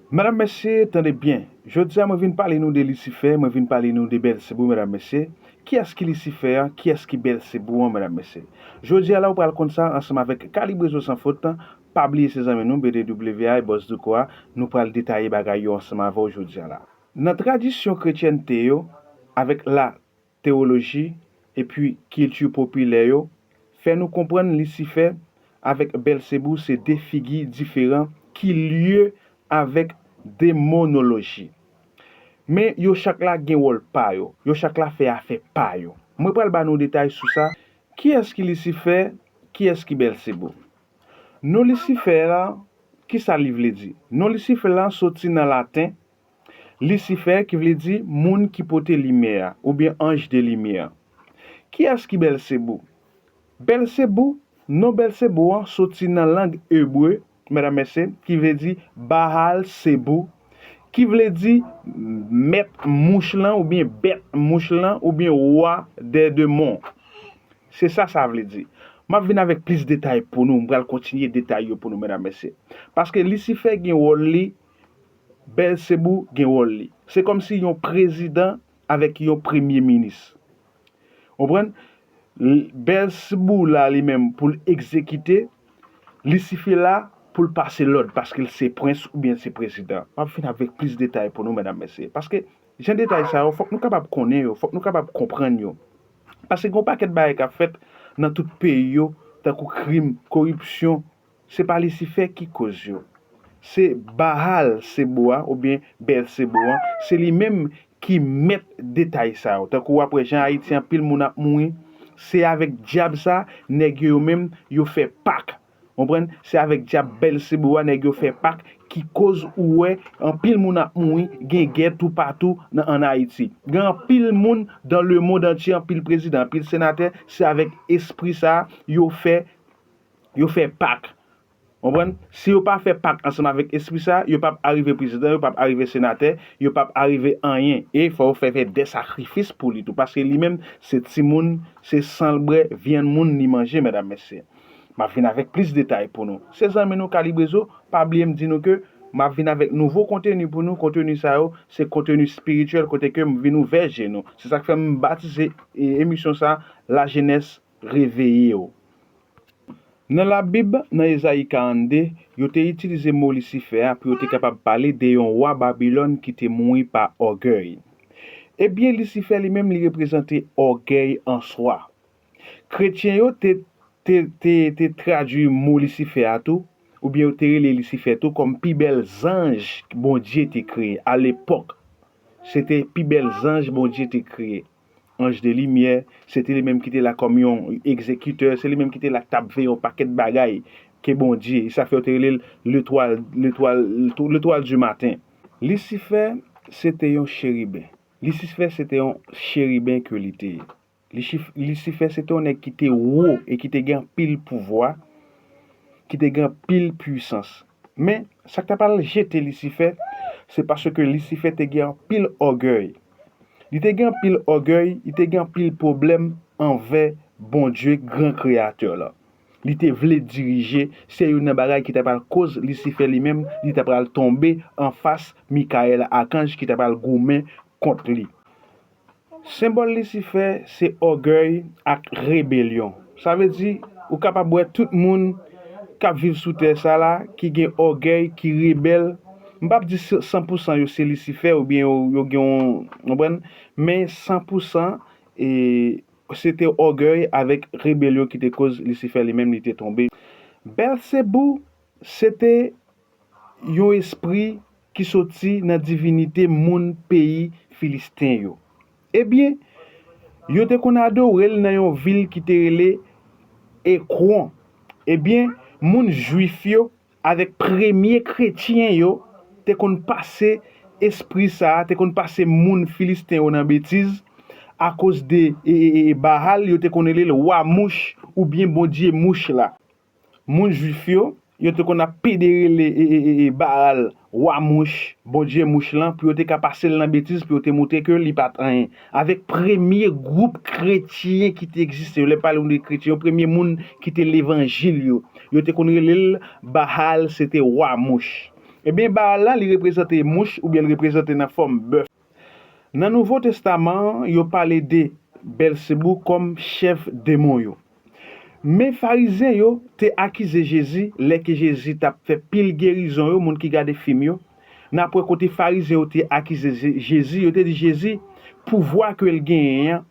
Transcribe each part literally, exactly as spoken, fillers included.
Medam, mesye, tande byen. Jodi a, mwen vin pale nou de Lisifè, mwen vin pale nou de Bèlsebou, medam, mesye. Kiyès ki Lisifè an? Kiyès ki Bèlsebou an, medam, mesye? Jodi a la, ou pral konn sa ansanm avèk Kalibrezo San Fot, pa bliye se zanmi nou, B D W A, Bòs Douko a, nou pral detaye bagay yo ansanm avè w jodi a la. Nan tradisyon kretyènte yo, avèk la tewoloji, epi kilti popilè yo, fè nou konprann Lisifè avèk Bèlsebou se de figi diferan ki lye avèk demonoloji. Men yo chak la gen wòl pa yo, yo chak la fè afè pa yo. Mwen pral ba nou detay sou sa. Kiyès ki Lisifè? Kiyès ki Bèlsebou? Non Lisifè la, kisa li vle di? Non Lisifè la soti nan laten Lisifè, ki vle di moun ki pote limyè a, oubyen anj de limyè. Kiyès ki Bèlsebou? Bèlsebou, non Bèlsebou an soti nan lang ebre, medam, mesye, ki vle di Baal Sebou, ki vle di mèt mouch lan, oubyen bèt mouch lan, oubyen wa dè demon. Se sa sa vle di. M ap vin avèk plis detay pou nou, m pral kontinye detay yo pou nou, medam, mesye. Paske Lisifè gen wòl li, Bèlsebou gen wòl li. Se kòmsi yon prezidan avèk yon premye minis. Konprann? L- Bèlsebou la li menm pou l egzekite, Lisifè la pou l pase lòd, paske l se prens oubyen l se prezidan. M ap vin avèk plis detay pou nou, medam, mesye. Paske jan detay sa yo, fòk nou kapab konnen yo, fòk nou kapab konprann yo. Paske gen yon pakèt bagay k ap fèt nan tout peyi yo, tankou krim, koripsyon, se pa Lisifè ki koz yo. Se Baal Sebo a, oubyen Bèlsebo an, se li menm ki mèt detay sa yo. Tankou w ap wè jan Ayiti anpil moun ap mouri, se avèk dyab sa, nèg yo yo menm, yo fè pak. Konprann? Se avèk dyab Bèlsebo a, nèg yo fè pak, ki koz ou wè anpil moun ap mouri, gen gè toupatou nan, ann Ayiti. Gen anpil moun dans le monde entier, anpil prezidan, anpil senatè, se avèk espri sa a, yo fè, yo fè pak. Konprann? Si yo pa fè pak ansanm avèk espri sa a, yo p ap arive prezidan, yo p ap arive senatè, yo p ap arive anyen. E fò yo fè, fè de sakrifis pou li tou. Paske li menm, se timoun, se san l bwè, vyann moun li manje, medam, mesye. M ap vin avèk plis detay pou nou. Se zanmi nou Kalibrezo, pa bliye m di nou ke m ap vin avèk nouvo konteni pou nou. Konteni sa yo, se konteni espirityèl, kote ke m vin ouvè je nou. Se sa k fè m batize, e, emisyon sa, La Jeunesse Réveillez-vous. Nan Labib, nan Ezayi karannde, yo te itilize mo Lisifè a pou yo te kapab pale de yon wa Babilòn ki te mouri pa ògèy. Ebyen, Lisifè li menm, li reprezante ògèy an swa. Kretyen yo te, te, te, te tradui mo Lisifè a tou, oubyen yo te rele Lisifè tou kòm pi bèl zanj Bondye te kreye alepòk. Se te pi bèl zanj Bondye te kreye. Anj de limyè, se te li menm ki te la kòm yon egzekitè, se li menm ki te la k t ap veye yon pakèt bagay ke Bondye. E sa fè yo te rele l letwal, letwal, letwal di maten. Lisifè, se te yon cheriben. Lisifè, se te yon cheriben ke li te ye. Lisif- Lisifè, se te yon nèg ki te wo e ki te gen anpil pouvwa, ki te gen anpil pwisans. Men, sa k ta pral jete Lisifè, se paske Lisifè te gen anpil ògèy. Li te gen anpil ògèy, li te gen anpil pwoblèm anvè Bondye, gran kreyatè la. Li te vle dirije, se youn nan bagay ki ta pral koz Lisifè li menm, li ta pral tonbe anfas Mikayèl akanj ki ta pral goumen kont li. Senbòl Lisifè se ògèy ak rebelyon. Sa vle di, ou kapab wè tout moun k ap viv sou tè sa la, ki gen ògèy, ki rebèl. M p ap di se- san pousan yo se Lisifè oubyen yo, yo gen yon, konprann? Men san pousan, e, se te ògèy avèk rebelyon ki te koz Lisifè li menm li te tonbe. Bèlsebou, se te yon espri ki soti nan divinite moun peyi Filisten yo. Ebyen, yo te konn adore l nan yon vil ki te rele Ekwon. Ebyen, moun jwif yo avèk premye kretyen yo te konn pase espri sa a, te konn pase moun Filisten yo nan betiz, akoz de e, e, e, Baal, yo te konn rele l wa mouch oubyen bondye mouch la. Moun jwif yo, yo te konn ap pede rele e, e, e, e, Baal, wa mouch, bondye mouch lan, pou yo te ka pase l nan betiz, pou yo te montre ke li pa t anyen. Avèk premye gwoup kretyen ki te egziste yo, lè pale nou de kretyen yo, premye moun ki te levanjil yo, yo te konn rele l Baal, se te wa mouch. Ebyen, Baal la, li reprezante mouch oubyen li reprezante nan fòm bèf. Nan Nouvo Testaman an, yo pale de Bèlsebou kòm chèf demon yo. Men Farizyen yo te akize Jezi lè ke Jezi t ap fè pil gerizon yo, moun ki gade fim yo. N ap wè kote Farizyen yo te akize Je- Jezi, yo te di Jezi, pouvwa ke l genyen an,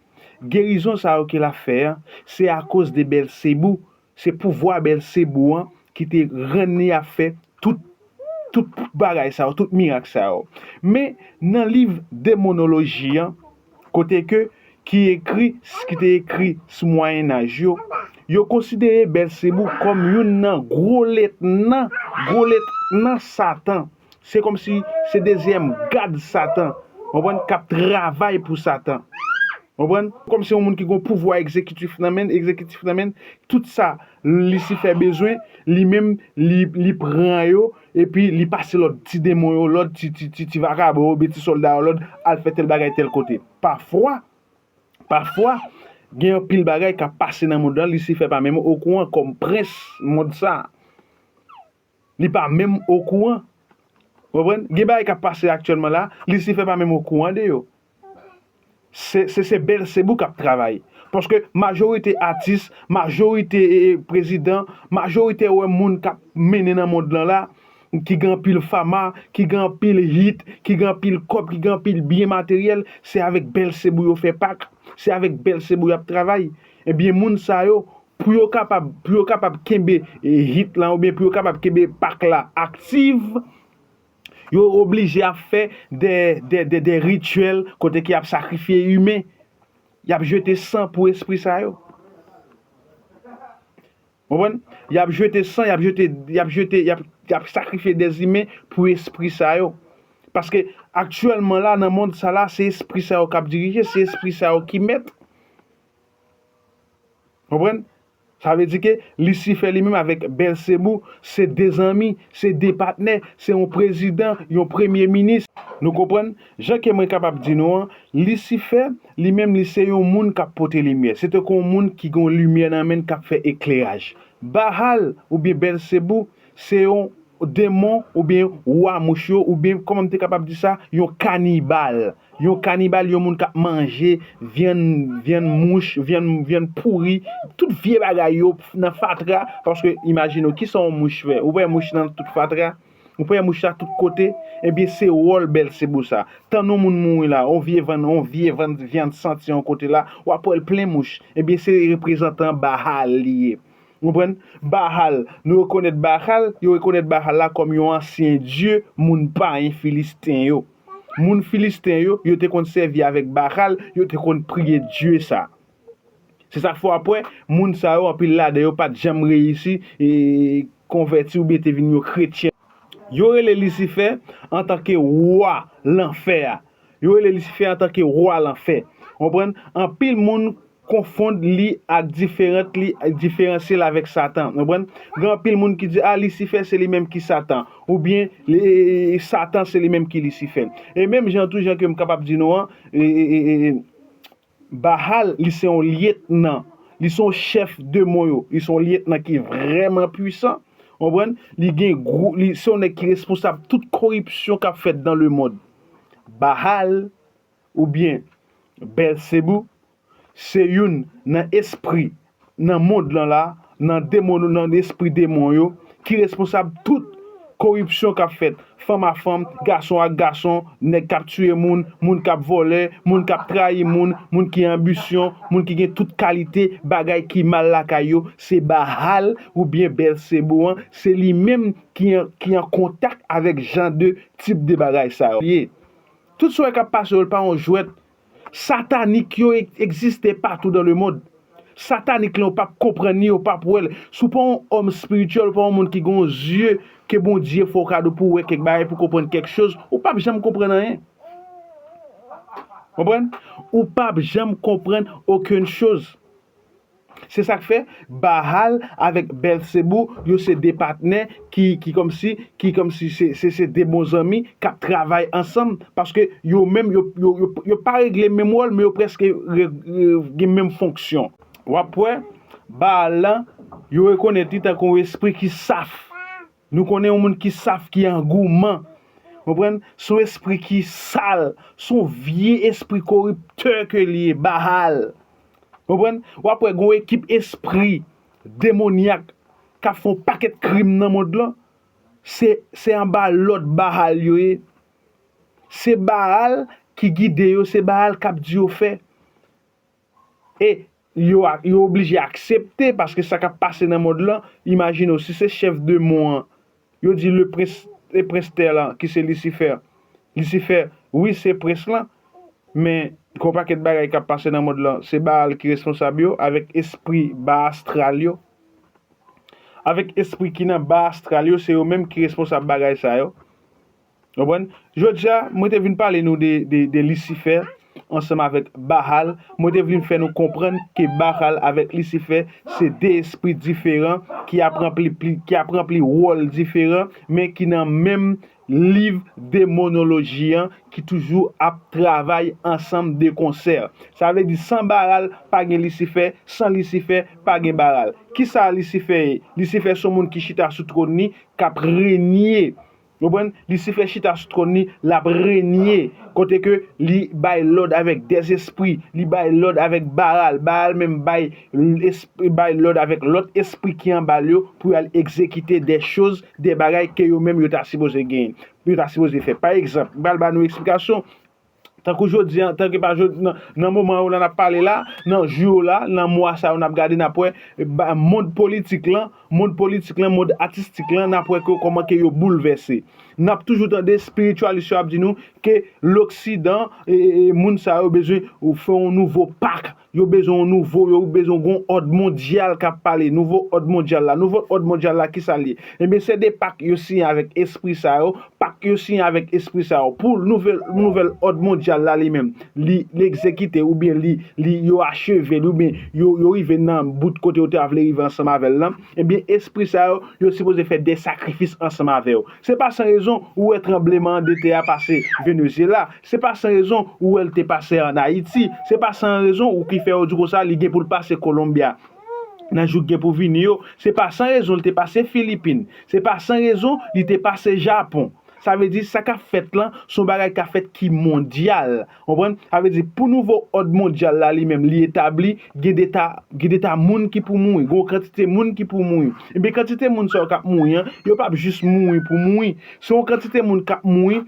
gerizon sa yo ke l ap fè an, se akoz de Bèlsebou, se pouvwa Bèlsebou an ki te rann li ap fè tout, tout bagay sa yo, tout mirak sa yo. Men nan liv demonoloji an, kote ke ki ekri, ki te ekri sou Mwayen Aj yo, yo konsidere Bèlsebou kòm youn nan gwo lètnan, gwo lètnan Satan. Se kòmsi se dezyèm gad Satan, konprann, k ap travay pou Satan. Konprann? Kòmsi yon moun ki gon pouvwa egzekitif nan men, egzekitif nan men, tout sa Lisifè bezwen, li menm, li, li pran yo, epi li pase lòt ti demon yo, lòt ti, ti, ti, ti vakabon yo, oubyen ti sòlda yo lòd, al fè tèl bagay tèl kote. Pafwa, pafwa, gen anpil bagay k ap pase nan mond lan, Lisifè pa menm okouran kòm prens mond sa. Li pa menm okouran. Konprann? Gen bagay k ap pase aktyèlman la, Lisifè pa menm okouran de yo. Se, se, se Bèlsebou k ap travay. Paske majorite atis, majorite, e, e, prezidan, majorite wè moun k ap mennen nan mond lan la, ki gen anpil fama, ki gen anpil hit, ki gen anpil kòb, ki gen anpil byen materyèl, se avèk Bèlsebou yo fè pak, se avèk Bèlsebou y ap travay. Ebyen, moun sa yo, pou yo kapab, pou yo kapab kenbe, e, hit lan, oubyen pou yo kapab kenbe pak la aktiv, yo oblije ap fè de, de, de, de rityèl kote ke y ap sakrifye imen. Y ap jete san pou espri sa yo. Konprann? Y ap jete san, y ap jete, y ap jete, y ap, y ap sakrifye de imen pou espri sa yo. Paske aktyèlman la, nan mond sa la, se espri sa yo k ap dirije, se espri sa yo ki mèt. Konprann? Sa vle di ke Lisifè li menm avèk Bèlsebou, se de zanmi, se de patnè, se yon prezidan, yon premye minis. Nou konprann? Jan ke mwen kapab di nou an, Lisifè, li menm, li se yon moun k ap pote limyè. Se tankou yon moun ki gen yon limyè nan men l k ap fè ekleraj. Bahal oubyen Bèlsebou, se yon demon oubyen wa mouch yo, oubyen, kòman m te kapab di sa, yon kanibal. Yon kanibal, yon moun k ap manje vyann, vyann mouch, vyann, vyann pouri, tout vye bagay yo nan fatra, paske imajine w, kisa yon mouch fè? Ou wè mouch nan tout fatra? Ou wè mouch la tout kote? Ebyen, se wòl Bèlsebou sa. Tann yon moun mouri la, yon vye vyann, yon vye vyann, vyann santi yon kote la, w ap wè l plen mouch. Ebyen, se reprezantan Bahal li ye. Ou konprann? Bahal, nou rekonèt Bahal, yo rekonèt Bahal la kòm yon ansyen dye moun payen Filisten yo. Moun Filisten yo, yo te konn sèvi avèk Bahal, yo te konn priye dye sa. Se sa k fè w ap wè, moun sa yo, anpil ladan yo pa t janm reyisi, e, konvèti oubyen te vin yon kretyen. Yo rele Lisifè antanke wa lanfè a. Yo rele Lisifè antanke wa lanfè. Konprann? Anpil moun konfonn li ak diferan, li diferansye l avèk Satan. Konprann? Gen anpil moun ki di, a, Lisifè se li menm ki Satan, oubyen li, Satan se li menm ki Lisifè. E menm jan tou, jan ke m kapab di nou an, e, e, e, e, Bahal, li se yon lyetnan, li se yon chèf demon yo, li se yon lyetnan ki vrèman pwisan. Konprann? Li gen gwo, li se yon nèg ki responsab tout koripsyon k ap fèt dans le monde. Bahal, oubyen Bèlsebou, se youn nan espri nan mond lan la, nan demon, nan espri demon yo, ki responsab tout koripsyon k ap fèt, fanm a fanm, gason ak gason, nèg k ap tiye moun, moun k ap vòlè, moun k ap trayi moun, moun ki anbisyon, moun ki gen tout kalite bagay ki mal lakay yo, se Bahal oubyen Bèlsebou an, se li menm ki an, ki an kontak avèk jan de tip de bagay sa yo ye. Tout sa w wè k ap pase yo, l pa yon jwèt. Satanik yo e-, egziste patou dans le monde. Satanik lan, ou p ap konprann li, ou p ap wè l. Si w pa yon òm espirityèl, ou pa yon moun ki gen yon zye ke Bondye fè w kado pou w wè kèk bagay, pou w konprann kèk choz, ou p ap janm konprann anyen. Konprann? Ou p ap janm konprann okenn choz. Se sa k fè Bahal avèk Bèlsebou, yo se de patnè ki, ki kòmsi, ki kòmsi se, se, se de bon zanmi k ap travay ansanm, paske yo menm, yo, yo, yo, yo pa regle menm wòl, men yo prèske re-, re-, gen menm fonksyon. W ap wè, Bahal lan, yo rekonèt li tankou yon espri ki saf. Nou konnen yon moun ki saf, ki an gouman. Konprann? Se yon espri ki sal, se yon vye espri koriptè ke li ye, Baal. Konprann? W ap wè gen yon ekip espri demonyak k ap fè yon pakèt krim nan mond lan. Se, se anba lòd Baal yo ye. Se Baal ki gide yo, se Baal k ap di yo fè. E yo, yo oblije aksepte, paske sa k ap pase nan mond lan, imajine w, si se chèf demon an, yo di le prince, le prince tè lan, ki se Lisifè. Lisifè, wi, se prens lan, men gen yon pakèt bagay k ap pase nan mond lan, se Baal ki responsab yo, avèk espri ba astral yo. Avèk espri ki nan ba astral yo, se yo menm ki responsab bagay sa yo. Konprann? Jodi a, mwen te vin pale nou de, de, de Lisifè ansanm avèk Baal. Mwen te vin fè nou konprann ke Baal avèk Lisifè se de espri diferan ki ap ranpli, pli- ki ap ranpli wòl diferan, men ki nan menm liv demonoloji an, ki toujou ap travay ansanm de konsè. Sa vle di, san Baal, pa gen Lisifè, san Lisifè, pa gen Baal. Kisa Lisifè ye? Lisifè se yon moun ki chita sou twòn li, k ap renye. Konprann? Lisifè chita sou twòn li, l ap renye. Kote ke li bay lòd avèk dèzespri, li bay lòd avèk Baal. Baal menm bay, bay lòd avèk lòt espri ki anba l yo pou y al egzekite de choz, de bagay ke yo menm yo ta sipoze genyen, yo ta sipoze fè. Pa egzanp, m pral ba nou eksplikasyon. Tankou jodi an, tanke pa jodi, nan, nan moman yo la n ap pale la, nan jou yo la, nan mwa sa yo n ap gade, n ap wè, ba- mond politik lan, mond politik lan, mond atistik lan, n ap wè ke kòman ke yo boulvèse. N ap toujou tande espiritualis yo ap di nou ke loksidan, e, e, e, moun sa yo bezwen fè yon nouvo pak, yo bezwen yon nouvo, yo bezwen yon òd mondyal k ap pale, nouvo òd mondyal la. Nouvo òd mondyal la, kisa l ye? Ebyen, se de pak yo siyen avèk espri sa yo, pak yo siyen avèk espri sa yo. Pou nouvèl, nouvèl òd mondyal la li menm, li, li egzekite oubyen li, li, yo acheve l oubyen yo, yo rive nan bout kote yo ta vle rive ansanm avè l lan, ebyen, espri sa yo, yo sipoze fè de sakrifis ansanm avè yo. Se pa san rezon ou wè tranbleman de tè a pase Venezyela. Se pa san rezon ou wè l te pase ann Ayiti. Se pa san rezon ou ki fè yo di konsa li gen pou l pase Kolonbya nan jou k gen pou vini yo. Se pa san rezon l te pase Filipin. Se pa san rezon li te pase Japon. Sa vle di, sa k ap fèt lan, se yon bagay k ap fèt ki mondyal. Konprann? Sa vle di, pou nouvo òd mondyal la li menm, li etabli, gen de ta, gen de ta moun ki pou mouri, gen yon kantite moun ki pou mouri. Ebyen, kantite moun sa yo k ap mouri an, yo p ap jis mouri pou mouri. Se yon kantite moun k ap mouri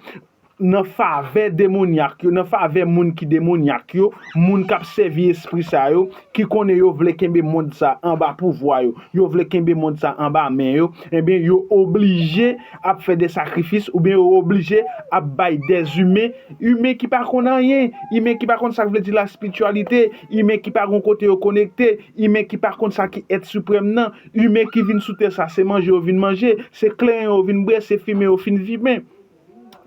nan favè demonyak yo, nan favè moun ki demonyak yo, moun k ap sèvi espri sa yo, ki konnen yo vle kenbe mond sa anba pouvwa yo, yo vle kenbe mond sa anba men yo, ebyen, yo oblije ap fè de sakrifis, oubyen yo oblije ap bay de imen, imen ki pa konn anyen, imen ki pa konn sa k vle di laspirityalite, imen ki pa gon kote yo konekte, imen ki pa konn sa ki èt siprèm nan, imen ki vin sou tè sa, se manje yo vin manje, se kleren yo vin bwè, se fimen yo fin fimen.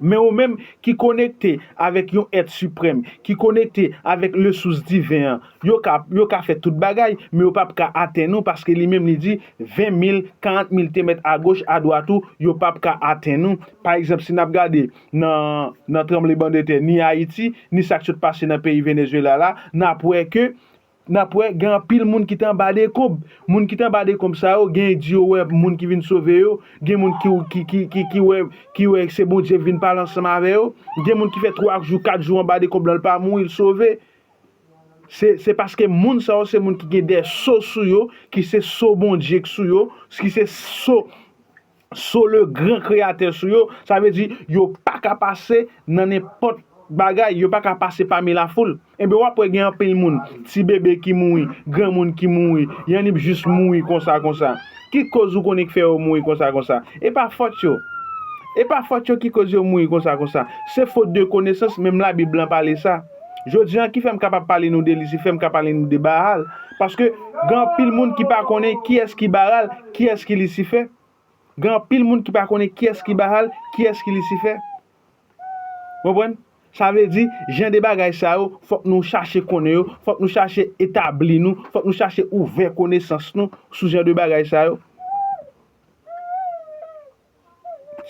Men ou menm ki konekte avèk yon èt siprèm, ki konekte avèk le sous diven an, yo ka, yo ka fè tout bagay, men yo p ap ka atenn ou, paske li menm li di ven mil, karant mil te mèt agoch, adwat ou, yo p ap ka atenn ou. Pa egzanp, si n ap gade nan, nan tranblemanntè, ni Ayiti, ni sa k sot pase nan peyi Venezyela la, n ap wè ke n ap wè gen anpil moun ki te anba dekonb. Moun ki te anba dekonb sa yo, gen di yo wè moun ki vin sove yo, gen moun ki, ki, ki, ki, ki wè, ki wè se Bondye vin pale ansanm avè yo, gen moun ki fè twa jou, kat jou anba dekonb lan, l pa mouri, l sove. Se, se paske moun sa yo se moun ki gen de so sou yo, ki se so Bondye k sou yo, ki se so so le gran kreyatè sou yo, sa vle di yo pa ka pase nan nenpòt bagay, yo pa ka pase pami lafoul. Ebyen, w ap wè gen anpil moun, ti bebe ki mouri, granmoun ki mouri, y annip jis mouri konsa, konsa. Ki koz ou konnen k fè yo mouri konsa, konsa? E pa fòt yo. E pa fòt yo ki koz yo mouri konsa, konsa. Se fot de konesans, menm Labib lan pale sa. Jodi an, ki fè m kapab pale nou de Lisifè, m ka pale nou de Baal? Paske gen anpil moun ki pa konnen kiyès ki Baal, kiyès ki Lisifè. Gen anpil moun ki pa konnen kiyès ki Baal, kiyès ki Lisifè. Konprann? Sa vle di, jan de bagay sa yo, fòk nou chache konnen yo, fòk nou chache etabli nou, fòk nou chache ouvè konesans nou sou jan de bagay sa yo.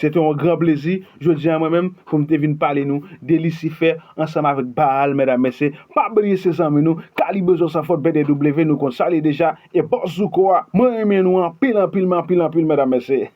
Se te yon gran plezi, jodi a mwen menm, pou m te vin pale nou de Lisifè ansanm avèk Baal, medam, mesye. Pa bliye se zanmi nou, Kalibre Joseph Fort B D W, nou konn sa l ye deja, e Boss Zouko a, mwen renmen nou anpil, anpil, anpil, anpil, medam, mesye.